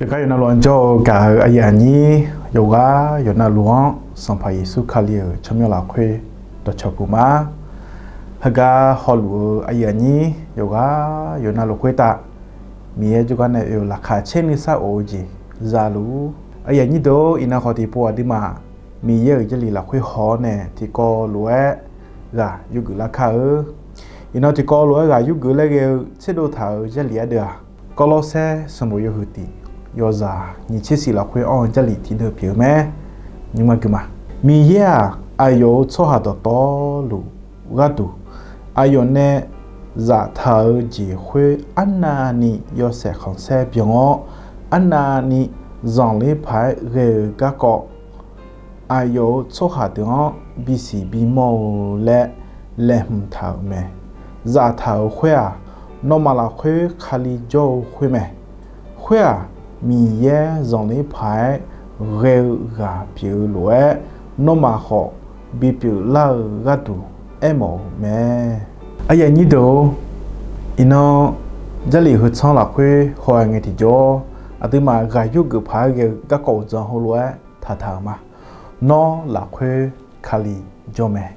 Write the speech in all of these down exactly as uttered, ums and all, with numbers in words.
Yawqgar yawqnavluf-anr jawr-eu gaq-euq aqyuif aqnyir, yawqghaq yawqnavluf-anr Sanqpaq Yeqsur Kali-euq tsawrmyanr lafkhoer dawqcawq puq ma. Heugar hawluf-eu aqyuif aqnyir yawqghaq yawqnavluf khoertav, Miqyaer jawrgar nae oe-euq laqkhaq caer nuisar of-eu jeq zaluf-ur. Aqyuif aqnyir deuq-or, iqnan khawf tiqpov aqduimaf Miqyaer-euq Jarlif lafkhoer haw-awr nae tiqkawv lof-aer ghaq yurgeuf lar kar-eu. Iqnan tiqkawv lof-aer ghaq yurgeuf laer ghae-eu tserdov taq-euq Jarlif ardeuv-aq, Gawrlawrsaer sanqbof yawhuiq tiq yawzaq nyiq tser shif lafkhoer anr-eu Jarlif tiqdeuv pyeuf-eu mae. Nymrma guima, Miqyaer-aq, aqyawf-euq tsawrhaq dawqtawvluf gharduq, aqyawf nae zaftaq-eu jeq khoer arnavni yawshaef khanqsaer byan-awr, arnavni zanqler paq-aer ghae-eu garkawv, aqyawf-euq tsawrhaq deuq-anr bisiq bimawr-eu laer laeqhmq taq-euq mae. Zaftaq-euq khoer-aq, nawmaf lafkhoer Kali jawr-eu khoer mae. Khoer-aq, Miqyaer zanqler paq-aer ghae-eu ghaq pyeuf-eu lof-aer, nawmaf khawf bipyeuf lar-eu gharduq aermawf-euq mae. Aqyuif aqnyir deuq-or, iqnan Jarlif heu tsanr lafkhoer haw-aer ngae tiqjawr, aqduimaf ghaq yurgeuf paq-aer ghae-eu garkawv uqdzan heulof-aer taqtaq-euq ma. Nawr lafkhoer Kali jawr mae.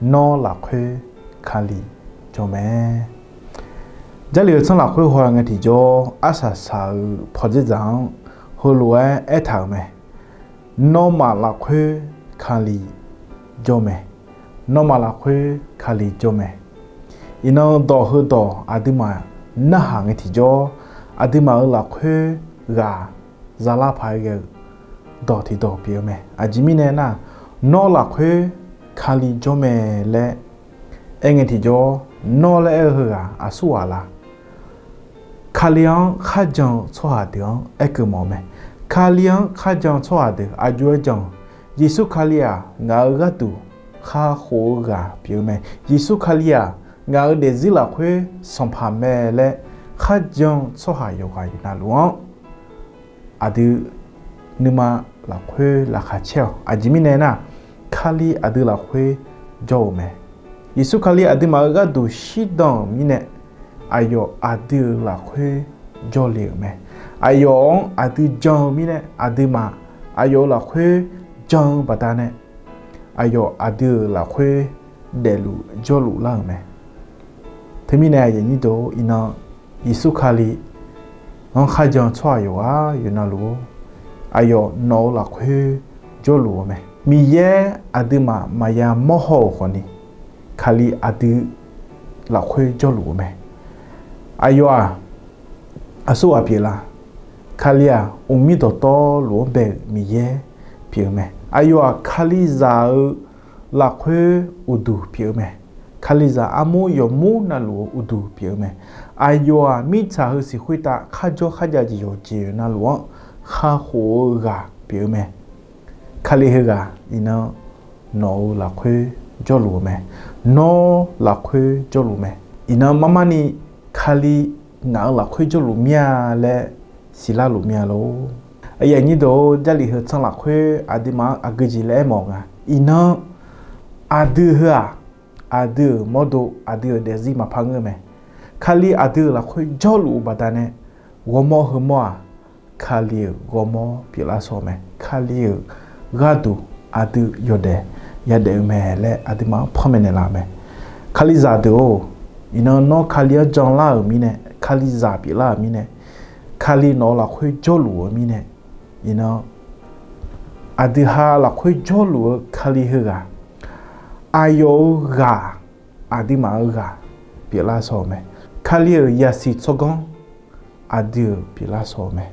Nawr lafkhoer Kali jawr mae. Jarlif heu tsanr lafkhoer haw-aer ngae tiqjawr, arsaq saq-euq pawdzer dzaq-anr heulof-aer aertaq-euq mae. Nawmaf lafkhoer Kali jawr mae. Nawmaf lafkhoer Kali jawr mae. Iqnan dawq heudawq aqduimaf narhaq ngae tiqjawr, aqduimaf-euq lafkhoer ghaq zalar paq-aer ghae-eu dawq tiqdawq pyeuf-eu mae. Aqjeq mirnae nar, nawr lafkhoer Kali jawr mae laer aer ngae tiqjawr, nawr laer aer-eu heughaq aqsur ghaq la? Kali-anr kharjan-eu tsawrhaq deuq-anr aerkeuv mawf-eu mae. Kali-anr kharjan-eu tsawrhaq deuq aqjox-aer jan-eu, Yeqsur Kali-aq, ngaq-euq gharduq kakhof-eu ghaq pyeuf-eu mae. Yeqsur Kali-aq, ngaq-euq daefzir lafkhoer sanqpaq mae laer kharjan-eu tsawrhaq yawqghaq yawqnavluf-anr aqdui nuima lafkhoer laqkhaq caer-awq. Aqjeq mirnae nar, Kali aqdui lafkhoer jawr-euq mae. Yeqsur Kali aqduimaf-euq gharduq shirdan-euq mirnae, aqyawf aqdui-euq lafkhoer jawrle-euq mae. Aqyawf-anr aqdui jan-eu mirnae, aqduimaf aqyawf-euq lafkhoer jan-eu baqdanae, aqyawf aqdui-euq lafkhoer daefluf jawrluf lar-euq mae. Teumirnae aqyuif aqnyir deuq-or, iqnan Yeqsur Kali-anr kharjan-eu tsawrhaq yawqghaq yawqnavluf-or, aqyawf nawq-euq lafkhoer jawrluf-eu mae. Miqyaer aqduimaf maqya mawrhaw-euq khawfni, Kali aqdui lafkhoer jawrluf-eu mae. Aqyawf-aq, aqsur ghaq pyeuflar? Kali-aq, uqmir dawqtawvluf-anr bae-euq Miqyaer pyeuf-eu mae. Aqyawf-aq, Kalizaq-eu lafkhoer uqduq pyeuf-eu mae. Kalizaq armur yawqmur navluf-eu uqduq pyeuf-eu mae. Aqyawf-aq, mirtsaq heu siq khoertav kharjawr kharjav jeq yawqjeq navluf-anr kakhof-eu ghaq pyeuf-eu mae. Kali heughaq iqnan nawq-euq lafkhoer jawrluf-eu mae. Nawr lafkhoer jawrluf mae. Iqnan marmarni Kali ngaq-euq lafkhoer jawrluf mir-a laer siqlar luf mir-a lor. Aqyuif aqnyir deuq-or, Jarlif heu tsanr lafkhoer aqduimaf-anr aqgeu jeq laer aermawf nga. Iqnan aqdui heu-aq, aqdui-euq mawrdo, aqdui-euq daefzir maqpar ngeur mae. Kali aqdui-euq lafkhoer jawrluf-eu baqdanae, ghawrmawr heumawr-aq, Kali-euq ghawrmawr pyeuflar sawq-eu mae. Kali-euq gharduq aqdui yawdaef yadaef-eu mae laer aqduimaf-anr panmaeq naeqlaf-eu mae. Kalizaq deuq-or, iqnan nawr Kali-anr janlar-euq mirnae, Kalizaq pyeuflar-euq mirnae, Kali nawq-euq lafkhoer jawrluf-eu mirnae, iqnan aqdui ha lafkhoer jawrluf-eu Kali heughaq, aqyawf-euq ghaq, aqduimaf-euq ghaq pyeuflar sawq-eu mae. Kali-euq yasiq tsawrganr aqdui-euq pyeuflar sawq-eu mae.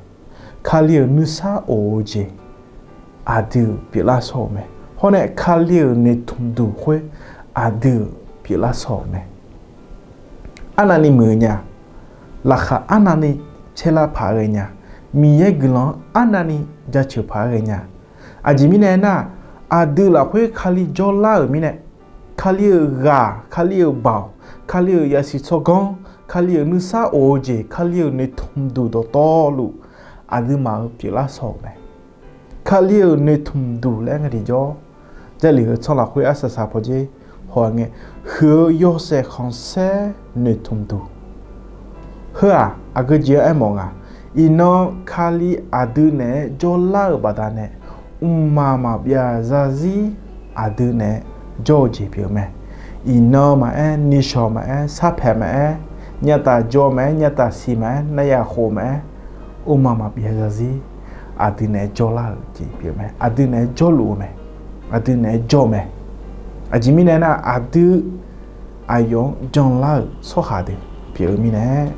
Kali-euq nuisar of-eu jeq aqdui-euq pyeuflar sawq-eu mae. Hawr nae Kali-euq noeqtmq duq khoer aqdui-euq pyeuflar sawq-eu mae. Arnavni muiq-eu nya, laqkhaq arnavni caerlar paq-aer ghae nya, Miqyaer guiqlanq-anr arnavni jaceuq paq-aer ghae nya. Aqjeq mirnae aernar, aqdui lafkhoer Kali jawrlar-euq mirnae, Kali-euq ghaq, Kali-euq baoq, Kali-euq yasiq tsawrganr, Kali-euq nuisar of-eu jeq, Kali-euq noeqtmq duq dawqtawvluf, aqduimaf-euq pyeuflar sawq-euq mae. Kali-euq noeqtmq duq laer nga tiqjawr, Jarlif heu tsanr lafkhoer arsaq saq pawdzer haw-a ngae, huiq-eu yawshaef khanqsaer noeqtmq duq. Heu-aq, aqgeu jeq-anr aermawf nga. Iqnan Kali aqdui naeq-aer jawrlar-euq baqdanae, mqmaq maqbyav zarzir aqdui naeq-aer jawr-eu jeq pyeuf-eu mae. Iqnan maqaer, nishawq maqaer, sarpaeq maqaer, nyavtaf jaw maqaer, nyavtaf siq maqaer, naryaf khof maqaer, mqmaq maqbyav zarzir aqdui naeq-aer jawrlar-euq jeq pyeuf-eu mae. Aqdui naeq-aer jawrluf-eu mae. Aqdui naeq-aer jawr mae. Aqjeq mirnae nar, aqdui aqyawf-anr janlar-euq tsawrhaq deuq pyeuf-eu mirnae,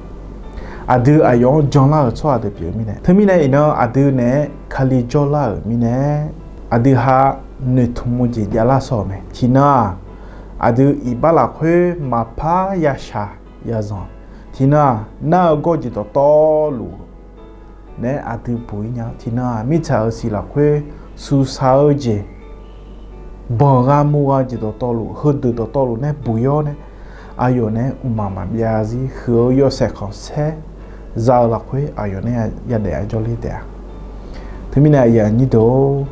aqdui aqyawf-anr janlar-euq tsawrhaq deuq pyeuf-eu mirnae, teumirnae iqnan aqdui naeq-aer Kali jawrlar-euq mirnae, aqdui ha noeqtmq-eu jeq javlar sawq-euq mae. Tiqnan-aq, aqdui iqbax lafkhoer maqpar yashaq yazanq, tiqnan-aq, nar-eu gawr jeq dawqtawvluf naeq-aer aqdui buq-ir nya-awr, tiqnan-aq, mirtsaq-euq siq lafkhoer suqsaq-eu jeq, banq gha mu gha-eu jeq dawqtawvluf, heudeuq dawqtawvluf nae buq-ir-awr nae, aqyawf naeq-aer mqmaq maqbyav zarzir huiq-eu yawshaef khanqsaer za-eu lafkhoer aqyawf nae yadaef-aer jawrler taef-a. Teumirnae aqyuif aqnyir deuq-or,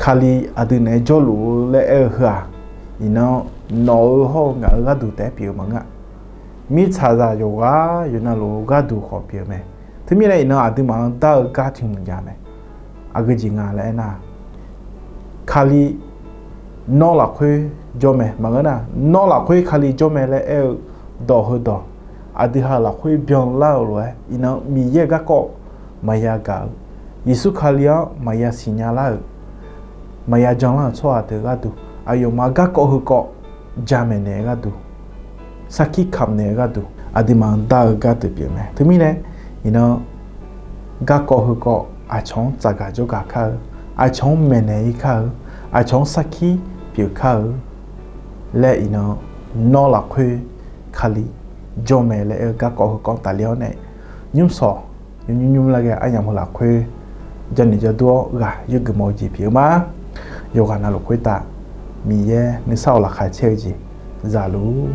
Kali aqdui naeq-aer jawrluf-eu laer aer-eu heu-aq, iqnan nawq-eu hawr-eu ngaq-euq gharduq taef-aer pyeuf-eu maqngeur-a. Mirtsaqzaq yawqghaq yawqnavluf-eu gharduq khawf pyeuf-eu mae. Teumirnae iqnan aqduimaf-anr dar-eu gar tiq hmq jav mae. Aqgeu jeq nga laer aernar, Kali nawr lafkhoer jawr mae maqngeur nar, nawr lafkhoer Kali jawr mae laer aer-eu dawq heudawq, aqdui ha-euq lafkhoer byanlar-eu lof-aer iqnan Miqyaer-euq garkawv maqya gaq-eu, Yeqsur Kali-anr maqya siqnya lar-euq, maqya janlar-euq tsawrhaq deuq gharduq, aqyawfmaf garkawv heukawv jamaeq naeq-eu gharduq, sarkir kamq naeq-eu gharduq, aqduimaf-anr dar-eu gharduq pyeuf mae. Teumirnae, iqnan garkawv heukawv aqcawq-anr tsafgaq jawrgaq kar-eu, aqcawq-anr maeqnaeq-ir kar-eu, aqcawq-anr sarkir pyeuf kar-eu laer iqnan nawr lafkhoer Kali jawr mae laer aer-eu garkawv heukawv-anr tafler-awr nae, nymr sawq nymr nymr nymr laer ghae aryamq heu lafkhoer janoeq jadur-awr ghaq yawgeuf mawf-eu jeq pyeuf-eu ma. Yawqghaq navluf khoertav Miqyaer nuisar-awq laqkhaq caer-eu jeq zaluf